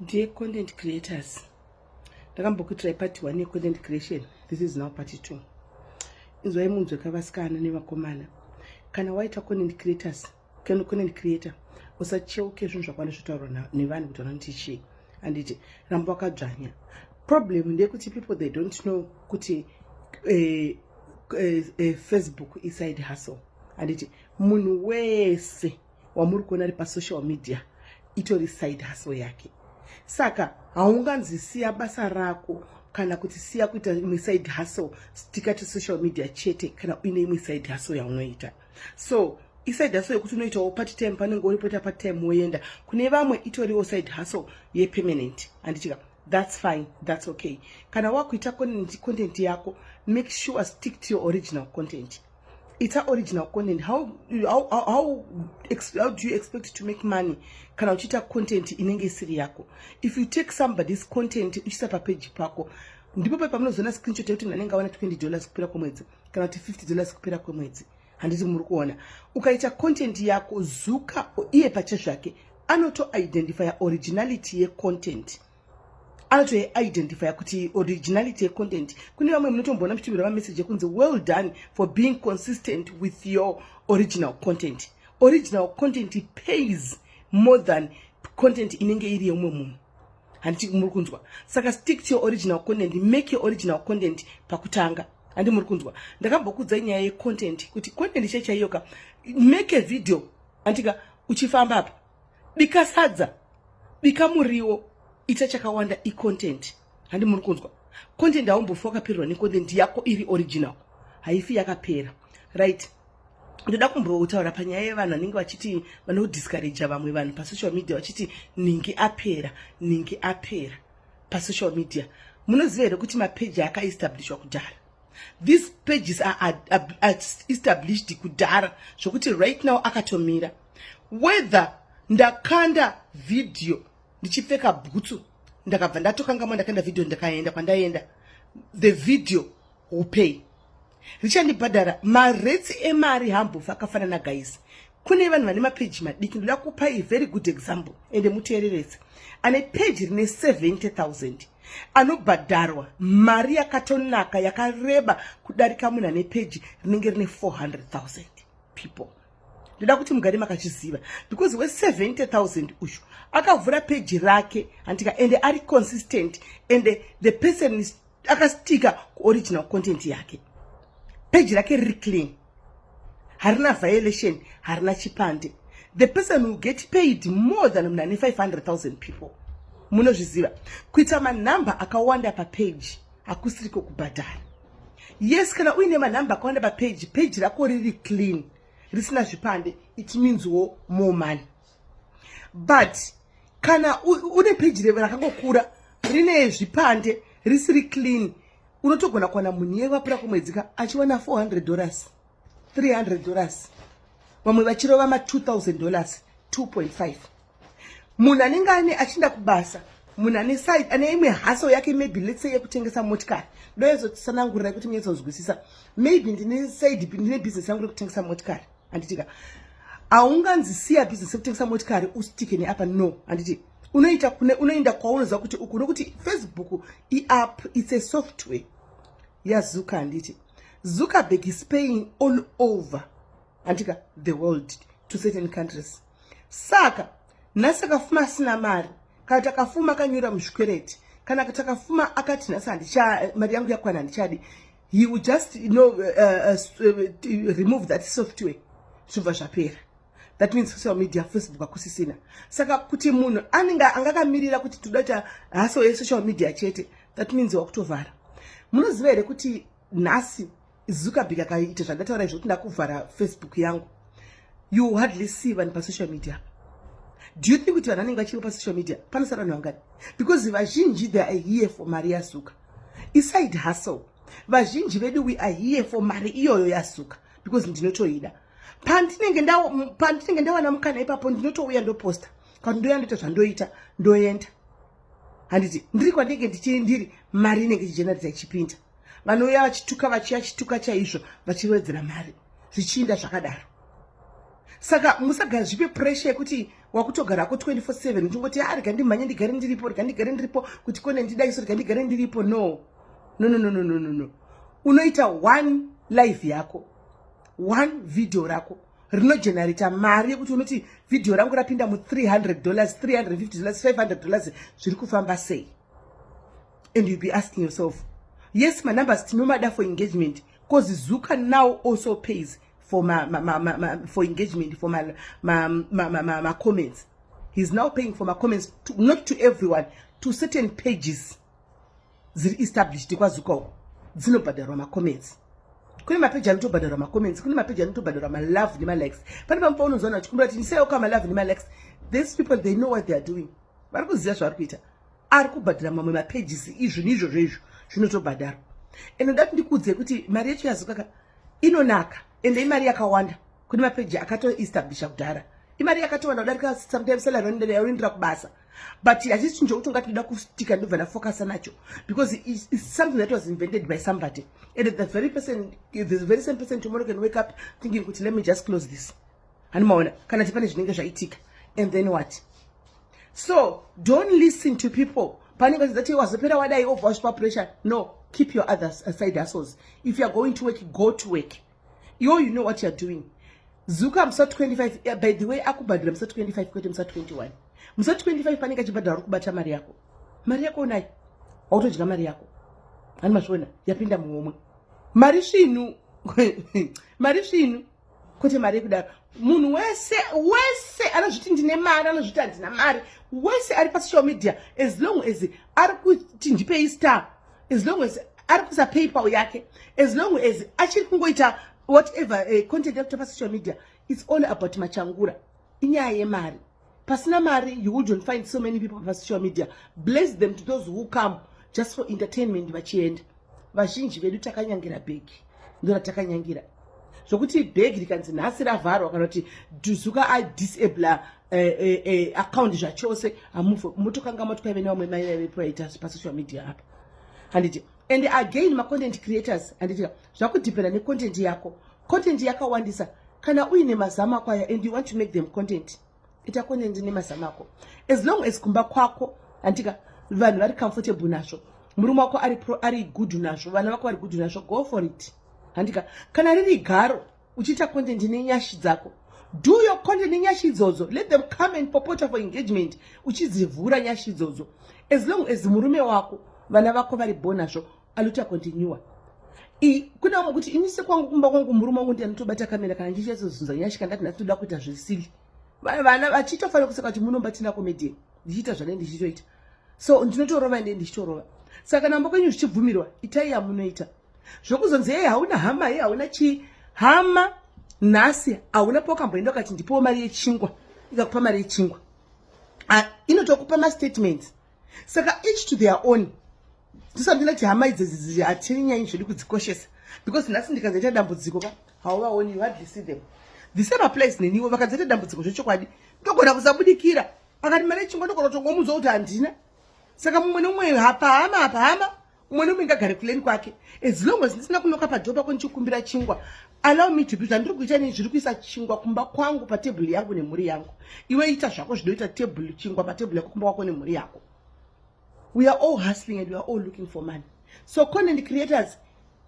Dear content creators, ndakambokuitirai part 1 yecontent creation. This is now part 2. Inzwai munzwe kavasikana nevakomana. Kana waita content creators, content creator, usacheuke zvinhu zvakawanda zvotaurwa nevanhu kuti vanoti chii. Handiti ramba wakadzvanya. Problem ndeyekuti people, they don't know kuti Facebook iside hustle. Handiti munhu wese wamuri kuona ari pasocial media itori side hustle yake. Saka haunganzi siya basa rako kana kuti siya kuita imwe side hustle, tikati social media chete, kana uine imwe side hustle yaunoita. So iside hustle yekuti unoitawo part time, panenge uripoita part time woenda kune vamwe, itoriwo side hustle yepermanent, handitika? That's fine, that's okay. Kana wakuita content yako, make sure stick to your original content. Ita original content. How do you expect to make money kana uchiita content inenge isiri yako? If you take somebody's content uchiisa papeji pako, ndipo pa pamunozoona screenshot yekuti munhu anenge awana $20 kupera kwemwedzi kana kuti $50 kupera kwemwedzi, handiti muri kuona? Ukaita content yako, Zuka iye pache zvake anotoidentifya originality yecontent, anotoidentifya kuti originality yecontent. Kune vamwe munotomboona muchitumira mameseji ekunzi, "Well done for being consistent with your original content." Original content pays more than content inenge iri yeumwe munhu, handiti muri kunzwa? Saka stick to your original content, make your original content pakutanga, handi muri kunzwa? Ndakambokudzai nyaya yecontent kuti content chaichaiyoka, make a video, handika? Uchifamba apa, bika sadza, bika muriwo, ita chakawanda, icontent, handi muri kunzwa? Content haumbofi wakapererwa necontent yako iri original, haifi yakapera, right? Ndoda kumbotaura panyaya yevanhu vanenge vachiti vanodiscouraja vamwe vanhu pasocial media, vachiti ningi apera, ningi apera pasocial media. Munoziva here kuti mapeji akaestablishwa kudhara? These pages are established kudhara, zvokuti right now akatomira. Whether ndakanda vhidhiyo ndichipfeka bhutsu, ndakabva ndatokangamwa ndakanda vhidhiyo, ndakaenda kwandaenda, the video will pay, richandibhadhara. Marates emari hambofa akafanana, guys. Kune vanhu vane mapeji madiki. Ndoda kupai very good example, ende muteererese. Ane peji rine 70 000 anobhadharwa mari yakatonaka, yakareba kudarika munhu ane peji rinenge rine 400 000 people. Ndoda kuti mugare makachiziva, because we70 000 uyu akavhura peji rake, handika? Ende ari consistent, and the person is akastika kuoriginal content yake. Peji rake riri clean, harina violation, harina chipande. The person will get paid more than munhu ane 500 000 people. Munozviziva, kuita manhamba akawanda papeji hakusiriko kubhadhara. Yes, kana uine manhamba akawanda papeji, peji rako riri clean, risina zvipande, it means wo more money. But kana une peji rakangokura, rine zvipande, risiri clean, unotogona kuwana munhu yevapura kumwedzi ka achiwana $400, $300, vamwe vachirova ma$2000, 2.5. Munhu anenge ane achienda kubasa, munhu ane side, ane imwe hustle yake, maybe let's say yekutengesa motikari. Ndoyezotsanangurirai kuti munyatsozwisisa. Maybe ndine side, ndine business yangu rekutengesa motikari, handitika? Haunganzi siya business yekutengesa motikari ustike neapa, no, handiti? Unoita kune unoenda kwaunoziva kuti uku, nokuti Facebook iapp, it's a software yaZuka, handiti? Zuckerberg is paying all over, handika, the world, to certain countries. Saka nhasi akafuma asina mari, kana takafuma akanyura muzvikwereti, kana takafuma akati nhasi handicha, mari yangu yakwana, handichadi, he will just remove that software, zvobva zvapera. That means social media, Facebook hakusisina. Saka kuti munhu anenge angakamirira kuti toda kuita hustle yesocial media chete, that means wakutovhara. Munoziva here kuti nhasi Zuckerberg akaita zvandataura izvo kuti ndakuvhara Facebook yangu, you hardly see vanhu pasocial media? Do you think kuti vanhu vanenge vachiripo pasocial media panosara vanhu vangani? Because vazhinji, they are here for mari yaZuka. Iside hustle. Vazhinji vedu, we are here for mari iyoyo yaZuka, because ndinotoida. Pandinenge ndawana mukana ipapo, ndinotouya ndoposta, kana ndoya ndoita zvandoita, ndoenda, handiti? Ndiri kwandinenge ndichiri ndiri, mari inenge ichigenerata, ichipinda. Vanouya vachituka, vachiya chituka chaizvo, vachiwedzera mari, zvichiinda zvakadaro. Saka musagara zvipe pressure yekuti wakutogarako 24/7 uchingoti, "Ah, rega ndimhanye, ndigare ndiripo, rega ndigare ndiripo kuti kone ndidaiso, rega ndigare ndiripo." No, no, no, no, no, no, no, no. Unoita one live yako, one video rako rinogenerata mari yekuti unoti, "Vhidhiyo rangu rapinda mu$300, $350, $500, zviri kufamba sei?" And you'll be asking yourself. Yes, manumbers tinomada for engagement, because Zuka now also pays for ma, ma, ma, ma, ma, for engagement, for ma comments. He's now paying for my comments to, not to everyone, to certain pages dziri established kwaZuka uko dzinobhadharwa macomments. Kune mapeji anotobhadharwa macomments, kune mapeji anotobhadharwa malove nemalikes. Pane pamwe paunonzwana vachikumbira kuti ndisaiwo malove nemalikes. These people, they know what they are doing. Vari kuziva zvavari kuita. Ari kubhadhara mamwe mapages, izvo neizvozvo, izvo zvinotobhadharwa. Ende ndati ndikuudze kuti mari yacho yaZuka ka inonaka, ende imari yakawanda kune mapeji akatoestablisha kudhara. Imari yakatowanda kudarika sometimes salary yaunoendera kubasa, but hachisi chinhu chokuti ungati ndoda kustika ndobva ndafocusa nacho, because it's something that was invented by somebody, and the very person, the very same person tomorrow can wake up thinking kuti, "Let me just close this." Hanimaona kana ti pane zvinenge zvaitika, and then what? So don't listen to people panenge vachizati wazopera wadai, obva wasvipa pressure. No, keep your other side hustles. If you are going to work, go to work. You know what you are doing. Zuka musa 25, by the way, akubhadhira musa 25, kwete musa 21. Musa 25 panenge achibhadhara, uri kubata mari yako. Mari yako unayo, wautodya mari yako. Hani mazviona? Yapinda muhomwe mari svinu, mari svinu, kwete mari yekudaro. Munhu wese wese anozviti ndine mari, anozviti handina mari, wese ari pasocial media, as long as ari kuti ndipei star, as long as ari kuisa PayPal yake, as long as achiri kungoita whatever content yakuita pasocial media, it's all about machangura. Inyaya yemari. Pasina mari, you wouldn't find so many people pasocial media. Bless them to those who come just for entertainment vachienda. Vazhinji vedu takanyangira bhegi, ndo ratakanyangira, zvokuti bhegi rikanzi nhasi ravharwa kana kuti Zuka adisabla account zvachose, motokanga motwaive nevamwe mai vaivepo vaita pasocial media apa, handiti? And again, macontent creators, handiti, zvakudhipenda necontent yako. Content yakawandisa. Kana uine mazamu ako aya and you want to make them content, ita content nemazamu ako. As long as kumba kwako, handika, vanhu vari comfortable nazvo, murume wako ari good nazvo, vana vako vari good nazvo, go for it, handika? Kana riri garo uchiita content nenyashi dzako, do your content nenyashi idzodzo. Let them come and popota for engagement uchidzivhura nyashi idzodzo. As long as murume wako, vana vako vari bo nazvo, aluta continua. Kune vamwe kuti ini sekwangu, kumba kwangu, murume wangu ndi anotobata kamera kana ndichichazozunza nyashi. Kana ndati nhasi toda kuita zvisili, vana vachitofanira kuseka kuti munombatina comedian, ndichiita zvanei ndichitoita. So ndinotorova, ende ndichitorova. Saka namba kwenyu zvichibvumirwa, itai yamunoita. Zvokuzonzi, "Ei, hauna hama, ei, hauna chii?" Hama nhasi hauna pawakamboenda ukati, "Ndipowo mari yechingwa," ikakupa mari yechingwa? Inotokupa mastatements. Saka each to their own. Ndisandinati hama idzodzi hatinyanyi zvedu kudzikoshesa, because nhasi ndikanzaita dambudziko ka, hauvaoni, you hardly see them. The same applies neniwo. Vakanzaita dambudziko zvechokwadi, ndogona kusabudikira. Akati mari yechingwa, ndogona kutongomuudza kuti handina. Saka mumwe nomumwe hapa hama, apa hama, umwe nomumwe ngagare kuleni kwake. As long as ndisina kunoka padhoo pako ndichikumbira chingwa, allow me to be. Zvandiri kuita nei, zviri kuisa chingwa kumba kwangu patebhuru yangu nemhuri yangu. Iwe ita zvako zvinoita tebhuru, chingwa patebhuru yako kumba kwako nemhuri yako. We are all hustling and we are all looking for money. So content creators,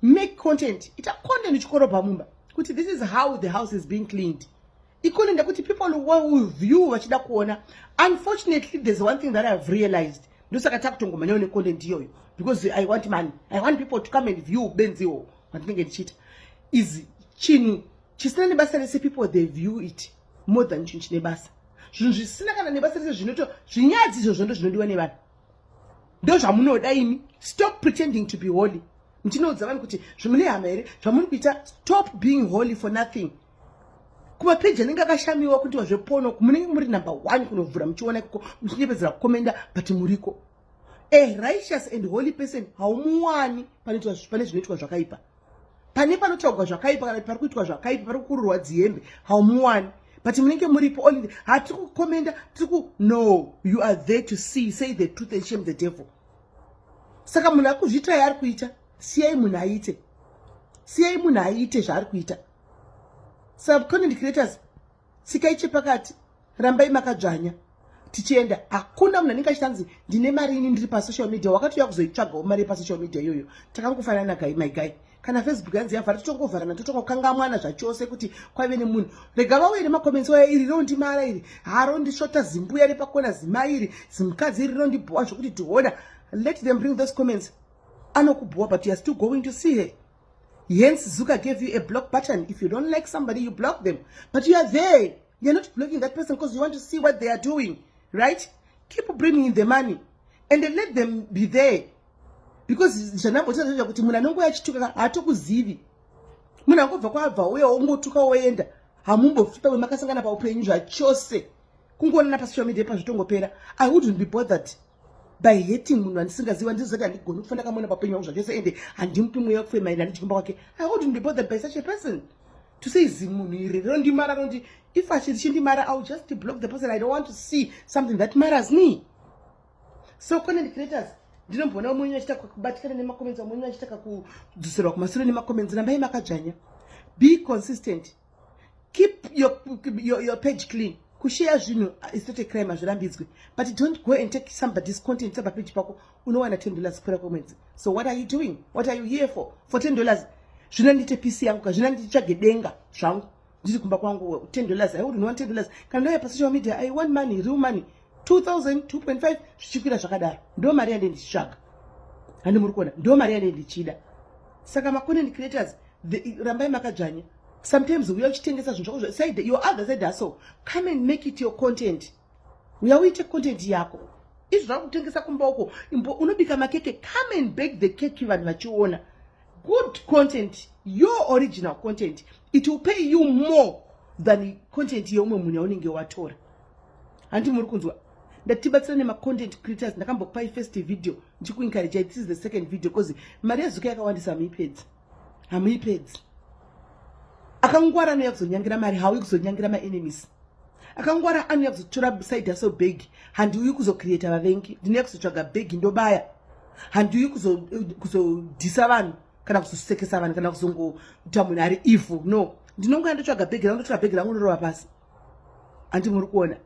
make content. Ita content uchikorobha mumba kuti this is how the house is being cleaned. Icontent yekuti people will view vachida kuona. Unfortunately, there's one thing that I've realized. Ndosaka takutongomanyawo necontent iyoyo, because I want money, I want people to come and view benziwo wandinenge ndichiita. Is chinhu chisina nebasa rese, people, they view it more than chinhu chine basa. Zvinhu zvisina kana nebasa rese, zvinoto zvinyadzi, izvozvo ndo zvinodiwa nevanhu, ndo zvamunoda imi. Stop pretending to be holy muchinoudza vanhu kuti zvimune hama here zvamuri kuita. Stop being holy for nothing. Kumapeji anenge akashamiwa kuti wazvepono, munenge muri number one kunovhura muchiona ikoko, muchinyepedzera kukomenda, but muriko. A righteous and holy person haumuwani pane zvinoitwa zvakaipa. Pane panotaurwa zvakaipa kana pari kuitwa zvakaipa, pari kukururwa dzihembe, haumuwani, but munenge muripo. Only hatiri kukomenda, tiri ku no, you are there to see, say the truth and shame the devil. Saka munhu ari kuzviita yaari kuita, siyai munhu aite, siyai munhu aite zvaari kuita. Saka content creators, Tsikai chepakati, rambai makadzvanya tichienda. Hakuna munhu anenge achitanzi ndine mari ini ndiri pasocial media. Wakatouya kuzoitsvagawo mari yepasocial media iyoyo. Takangofanana guy, my guy. Kana Facebook yanzi yavhara, totongovharana, totongokangamwana zvachose kuti kwaive nemunhu. Rega vauye nemacomments waya: "Iri rondimara, iri harondisvota, zimbuya repakona, zimai iri, zimukadzi iri rondibhowa zvokuti tiona." Let them bring those comments. Anokubhowa, but you are still going to see her. Hence Zuka gave you a block button. If you don't like somebody, you block them, but you are there. You're not blocking that person because you want to see what they are doing, right? Keep bringing the money and then let them be there, because zvandambotaura kuti munhu anongoya achituka haatokuzivi. Munhu angobva kwabva uye ongotuka woenda, hamumbofi pamwe makasangana paupenyu zvachose. Kungoonana pasocial media, pazvitongopera. I wouldn't be bothered by hating munhu andisingazivi, andizoti handigoni kufa ndakamuona paupenyu hwangu zvachose, ende handimupi mweya wekufema, ende handichikumba kwake. I wouldn't be bothered by such a person to say zimunhu iri rinondimara rondi. If richindimara, I will just block the person. I don't want to see something that matters me. So content creators, ndinomboona umwe achita kubatikana nemacomments, umwe achitaka kudzoserwa kumasure nemacomments. Rambai makadzvanya. Be consistent. Keep your page clean. Kusheya zvinhu is not a crime, hazvirambidzwi, but don't go and take somebody's content papeji pako. Unowana $10 kupera kwemwedzi, so what are you doing? What are you here for? For $10, zvino ndiite peace yangu ka, zvino nditsvage denga zvangu ndiri kumba kwangu. $10, I wouldn't want $10. Kana ndauya pasocial media, I want money, real money, 2000, 2.5, zvichikwira zvakadaro. Ndo mari yande ndichitsvaga, handi muri kuona? Ndo mari yande ndichida. Saka macontent creators, rambai makadzvanya. Sometimes uya uchitengesa zvinhu zvako, side, your other side hustle, come and make it your content. Uya uite content yako. Izvo zvakutengesa kumba uko, unobika makeke, come and bake the cake vanhu vachiona. Good content, your original content, it will pay you more than content yeumwe munhu yaunenge watora. Handi muri kunzwa? Ndatibatsira nemacontent creators. Ndakambokupai first video ndichikuencouragei. This is the second video, because mari yeZuka yakawandisa, hamuipedzi, hamuipedzi. Akangwara anouya kuzonyangira mari, hauyi kuzonyangira maenemies. Akangwara anouya kuzotora side hustle bag. Handiuyi kuzocreata vavengi, ndinouya kuzotsvaga bhegi ndobaya. Handiuyi kuzodhisa vanhu kana kuzosekesa vanhu kana kuzongoita munhu ari evil, no. Ndinongoya ndotsvaga bhegi rangu, ndotsvaga bhegi rangu, ndorova pasi. Handi muri kuona?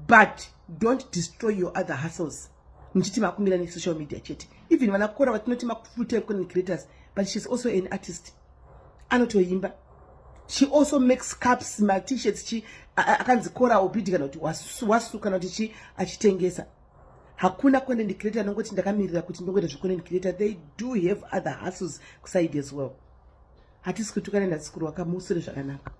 But don't destroy your other hustles muchiti makumira nesocial media chete. Even vanakora vatinoti mafull time content creators, but she's also an artist, anotoimba. She also makes cups, maT-shirts, chi akanzi Kora Obidi kana kuti Wasu, Wasu kana kuti chi, achitengesa. Hakuna content creator anongoti ndakamirira kuti ndongoita zvecontent creator. They do have other hustles kuside as well. Hatisi kutukana, ndasikuru wakamusure zvakanaka.